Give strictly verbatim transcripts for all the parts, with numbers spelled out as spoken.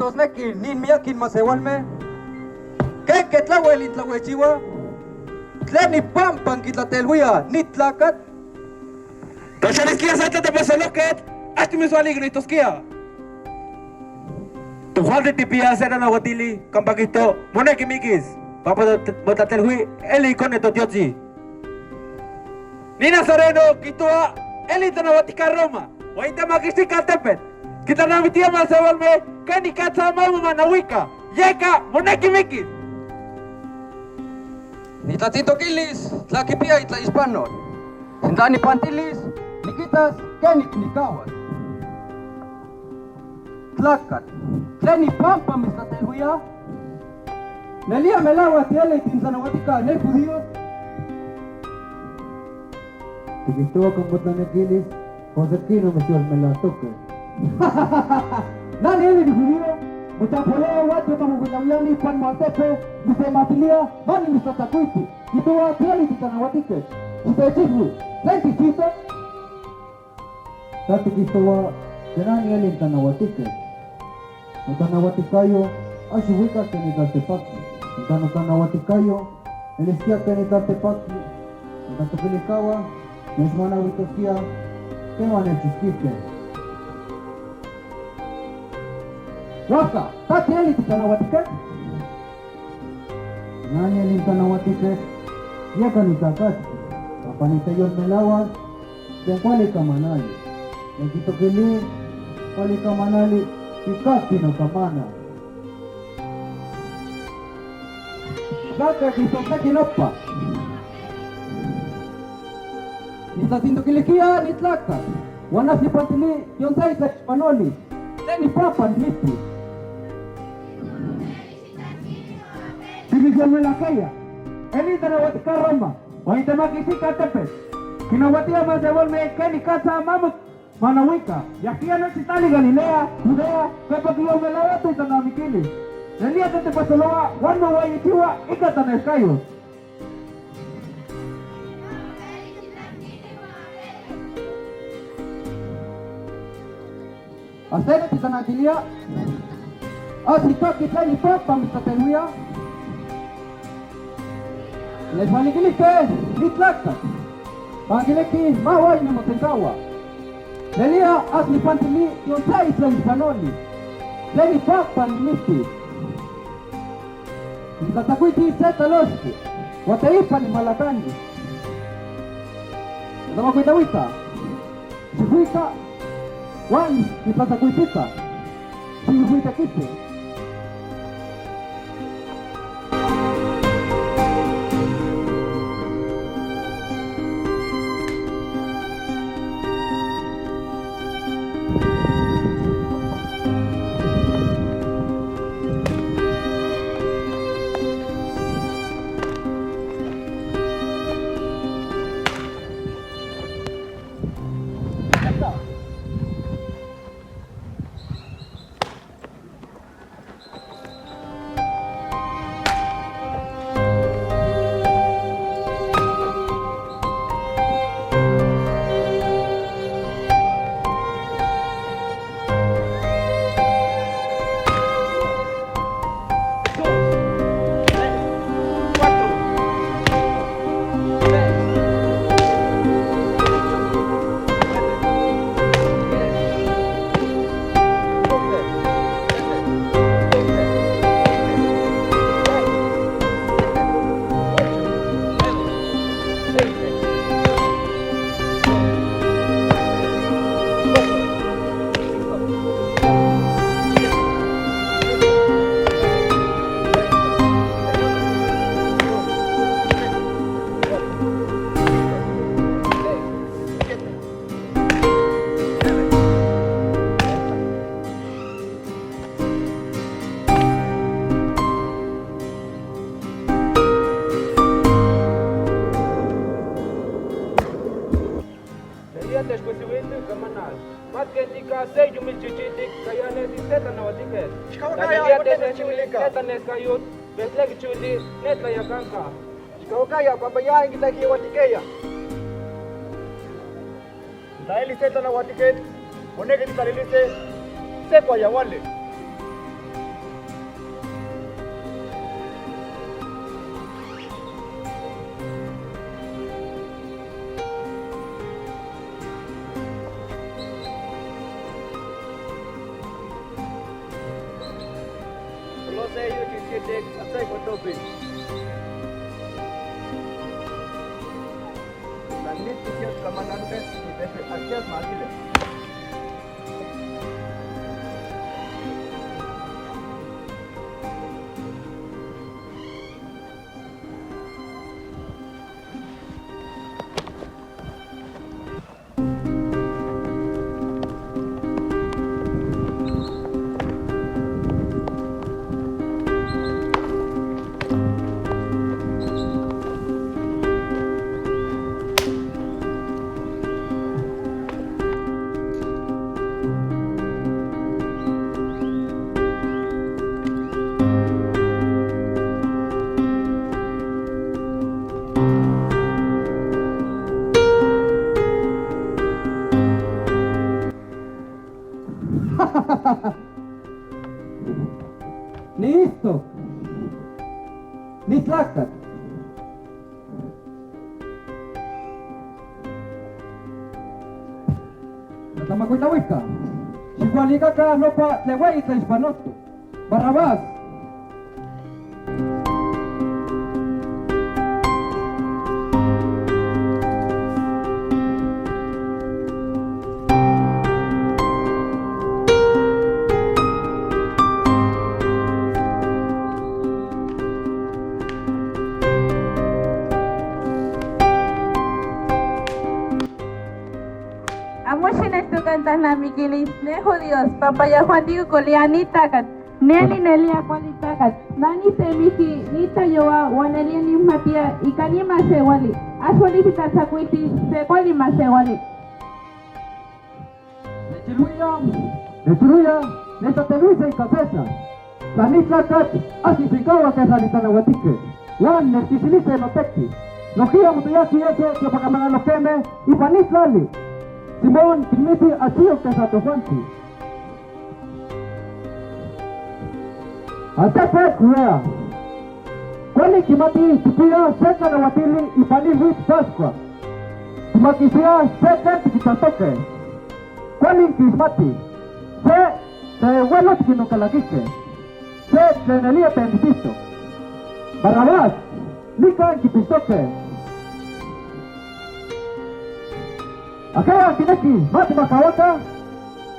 Tosneki, nin mia kin masewalme. Keke tlawe li tlawechiwa. Tleni pampa nkitlateluya, ni tlakat. Toshaliskia sata de bosoloket, asti miswali gni toskia. Tuhualti tipia seta na watili, kampakito, moneki mikis. Papa motlatelhui, eli kone totiotsi. Ni Nasareno, kituwa, eli tanawatika Roma, waitamakisika tepet. Kitanamitia masewalme, keni katsa mamu manawika, yeka, moneki mikis. Ni tlatitokilis, tlakipia itla Ispanol. Sinta ni pantilis, ni kitas, keni ni kawas. Tlakat, tleni pampa misatahuya. Nelia melawa tiele tintanawatika ne judío. Tikistowa kambotlanekilis, José Kino mesios melatoke. Nani eli ni judío? Mutapolo watu kama kutawiyani pan matepe, muse matilia, mani misatakuiti. Kituwa tiele tintanawatike. Site chifu, twenty sita. Tati Kristo wa Kenani eli ntanawatike. Ntanawatikayo, ashiwika kene tatepaki. Ntanawatikayo, elisia kene tatepaki. Ntatukilikawa, neshimana witosia, kemane chiskike. Waka, tati eli ntanawatike. Nani eli ntanawatike, yeka ni takati, kapanita yomelawa, tenkwali kamanali, nekitokeli, kwali kamanali, kikaki no kamana. Kaka kisokaki nopa. Nitatindokilikia ni tlaka, wana sipatili, yonsa ita Ispanoli, teni papa ni misti. Division Melakaya, eli tanawatika Roma, waitamakisika tepe, kinawatiya mazewolme keni kasa mamu manawika, yakiya no sitali Galilea, Judea, kapakiya umela watu itanamikini. Nelia tete pasolowa, wanu wayitiwa, ikatanaikayo. Asene titanatilia, asika kitani papa mitatenuya. Lefalikilike, litlaka, pangileki, mawa ina motengawa. Lelia, asli pantili, yonsa isla ispanoli. Leni papa ni misti. Mtatakwiti seta losi, wataipa ni malakangi. Tatakwita wita, sifwita, wani, mtatakwitita, sifwita kite. Sería después de veinte semanas. Más que indica, seis mil chichitik, kaya nesi seta na watike. Shikawa kaya, seis mil seta nes kayut, beslek chuli, net la yakanka. Shikawa kaya, papa ya, ingita ki watikeya. Nta eli seta na watike, onege ni talili se, se kwa ya wale. Nisto, nislakat. Natamakwitawika, shikwalika ka nopa tlewe ita ispanoto. Barabas. Amushi nesito kantahna mikili ne judíos, papaya Juan dikukulia nitakat, neli nelia kwalitakat, nani temiti nitayowa wanelia nimatiya ikani masewali, aswali sita sakwiti sekwali masewali. Nechiruya, nechiruya, netateluze ikasesa. Sa nitlakat, asi fikawa kesa nitanawatike. Wan nerkisilise noteki. Nokiya mutuya kiyeso kiopakamana lokeme, ipanisali. Simon kimiti asiyo kesa tofanti. Atapek wea. Kwani kimati tipiya setanawatili ipanivit Paskwa. Timakisiya setan tikitatoke. Kwani nkismati, se, se welo tikinokalagike, se treneliye pendipisto. Barabas, nika nkipistoke. Akaya nkineki, mati makawaka,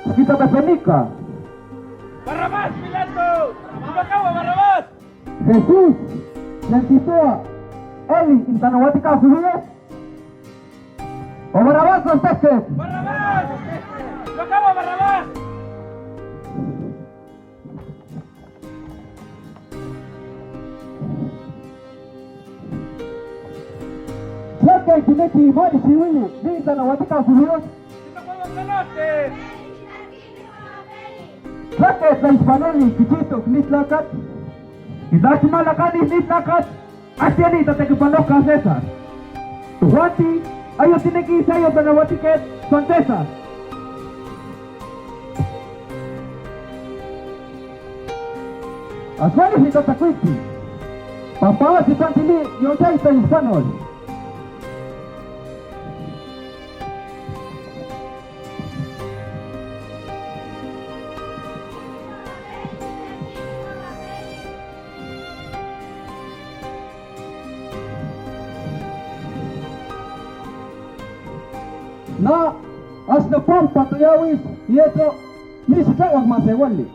sikitabepenika. Barabas, Pilato, makawa Barabas. Jesus, nentitoa, Eli, ntana watika kuhuye. O Barabas, o Seke. Barabas! Tokawa Barabas! Seke, Chineke, mmadụ si nwunye, n'ịza na wata ka kwuru ya. Seke, sa Ispanoli, kichito, nitlakat. Idachima lakani, nitlakat. Asieni itateki pano ka Sesar. Tuwati, ayo tineki isi ayo bana watiket son Sesar. Aswali si tatakwiti. Papa si tantili yonsa ita Ispanol. Na, asina pampa to yawis, yeto, ni sita wag masewali.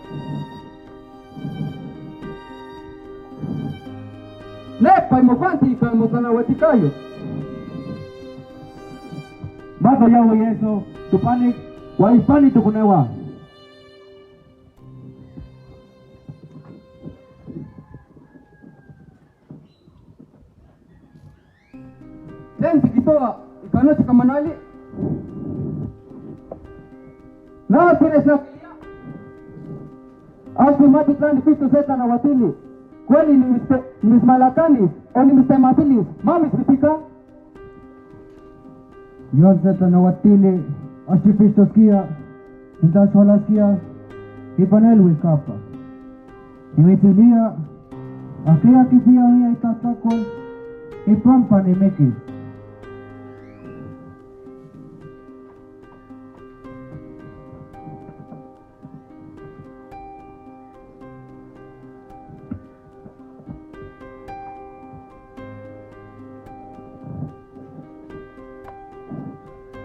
Ne, pai mo kwanti, pai mo tana wetikayo. Mato yawo Yesu, tupani, wa ipani tukunewa. Then tikitoa ikano chikamanali. Na tienes na asku mati plan de Cristo seta na watili. Kwani ni miste, ni mis malakanis, o ni mis tematilis, mamis vitika. Yon seta na watili, ashi Kristo skia, inta sola skia, ipanel wikapa. Iwitilia, akia kipia wia itatakon, ipampa nemeke.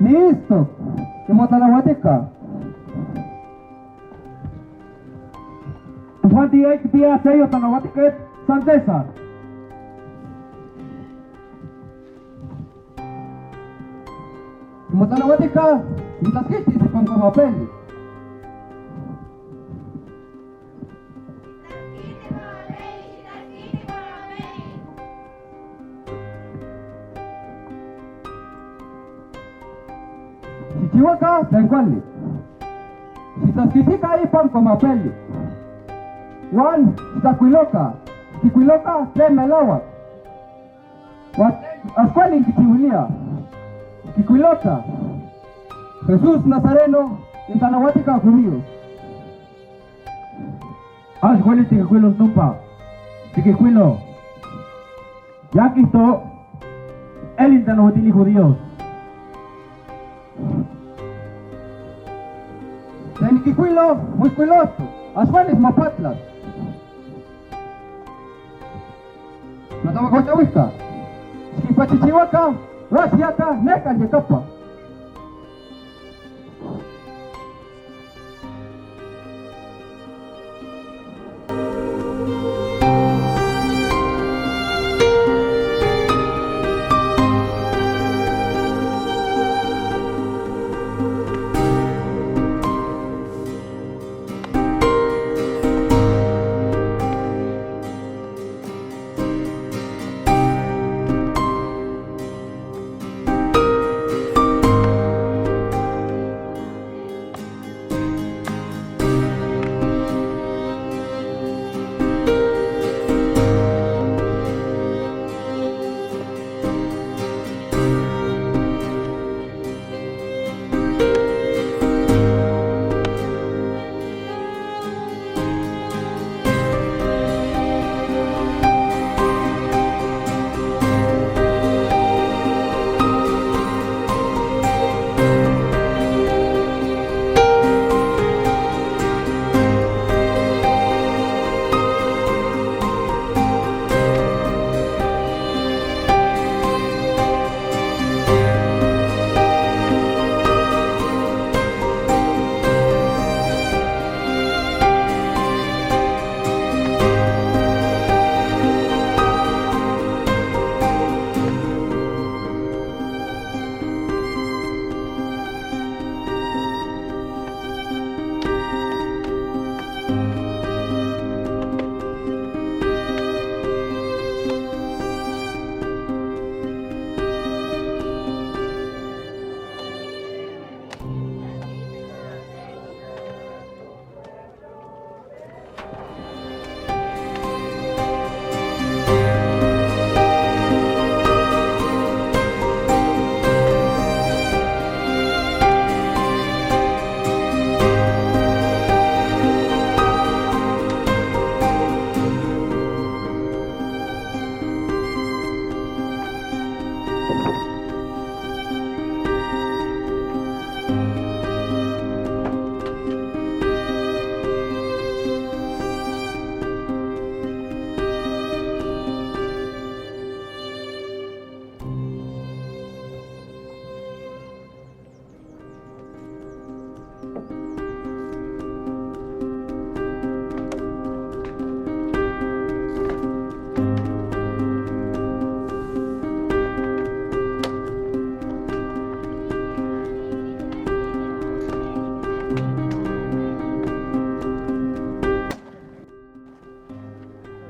Listo. Timote anawatika. Tufwanti, ekiti ya seyo tanawatika San César. Timote anawatika, mutaskiti si pan kwa mapeli. Shichiwaka senkwali. Shitaskishika ipan kwa mapeli. Wan, shitakwiloka. Shikikwiloka te melawa. Wa askwali nkichiwilia. Shikikwiloka. Jesús Nazareno, ntanawatika humiyo. Askwali tikikwilo ntupa. Tikikwilo. Ya Kristo, eli ntanawatini judíos. Tenikikwilo, muskwiloto, askwali mapatlas. Natama kocha wika. Sikipachichiwaka, wasiaka, neka njekapa.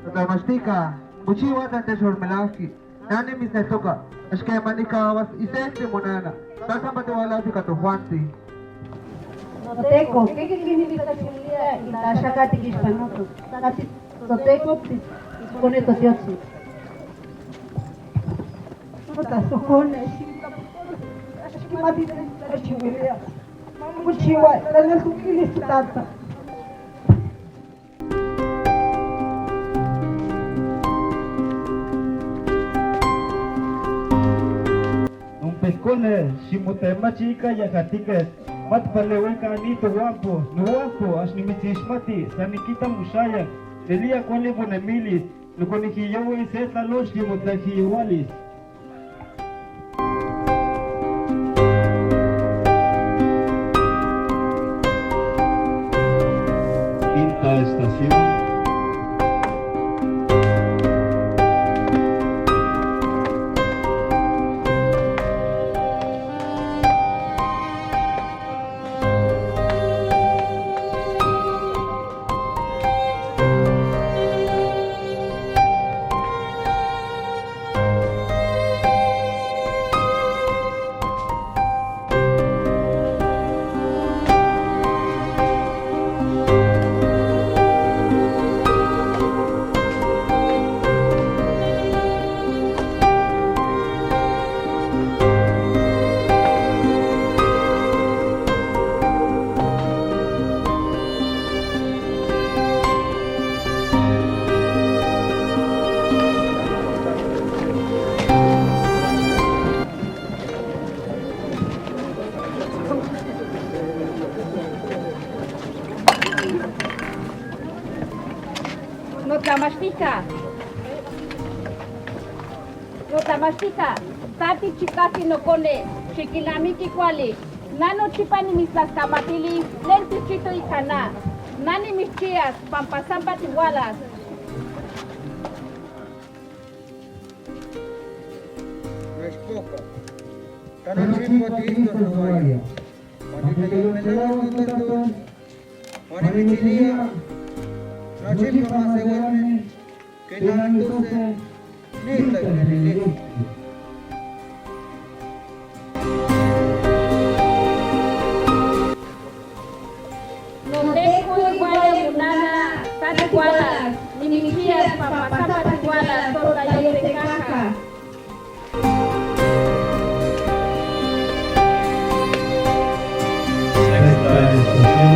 Tata mashtika, buchiwa tante shormelaki. Nani misnetoka, ashke manika was isesti monana. Tata mate wala fika to Juan ti. Noteko, kiki kini bita chilia ita shakati kishpanoto. Tati toteko pi, pone totiotsi. Nota sokone, ashke mati ta chilia. Buchiwa, tane sukili sutata. Mpekole, shimute machi ka yakatikes, matpale weka ni to wampo, ni wampo, ashnimitishmati, sanikita mushaya, Elia kwali bonemili, nukonikiyowe setla loshki mutakiyowalis. Notamashika, tati chikasi nokone, shikinami kikwali, nanu chipa nimislas kamatili, lenti chito ikana, nani michias, pampa sampati walas. Nashpoka, tanu chipa tisto sawaya, matita yomela wakaton, wani michilia, no chipa masewame, Kenani tuse, neta kenani leti. Noteku igwale munana, tati gwala, nimichias papa, sampati gwala, tota yote kaka. Sexta estación,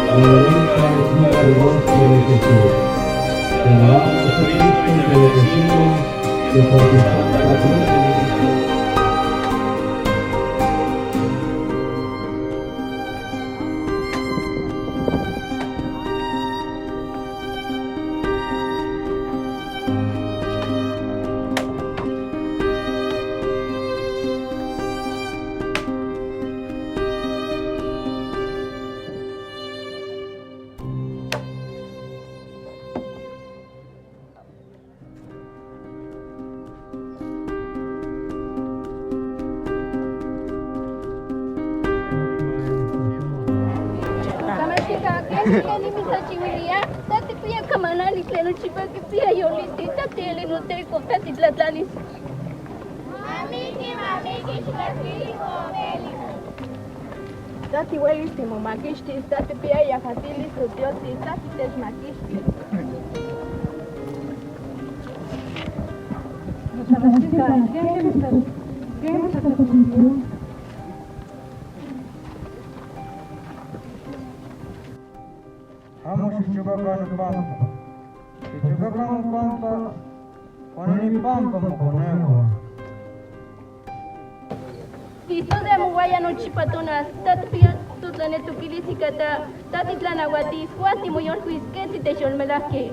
la única lectura del rostro de Jesús. Te alabamos, oh Cristo, y te bendecimos, que por tu santa cruz. Kamashika, keni, keni misa chiwili ya, tati piya kamanani klenu chipa ki piya yoliti, tati elenu teko, tati tlatlanis. Mamiki, mamiki, chipa ki komeli. Tati welistimu makistis, tati piya yakatilis otiotis, tati tej makistis. Hamu shichibakanu pampa. Shichibakanu pampa. Wanani pampa mukonewa. Kristu de mu waya no chipatona, tati piya tutlane tukilisi kata, tati tlana wati, swati mu yon kuisketi de shon melake.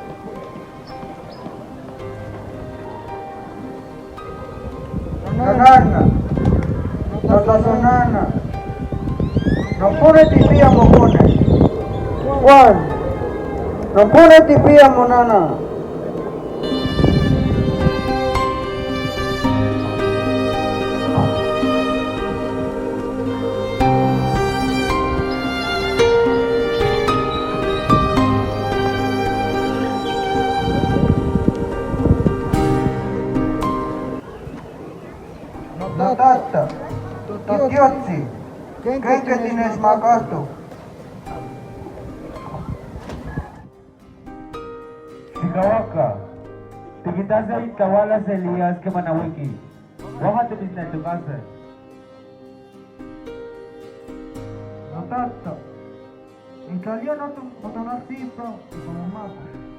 Nana, nana, nana, nupune tipiya mupune. One. Nupune tipiya munana. Notata, totiotsi, kenke tineshimakosto. Shikawaka, tikita se itawala se Elias ke mana wiki. Waha tibisne tukase. Notata, italia no tu, no tu nasipa, no mapa.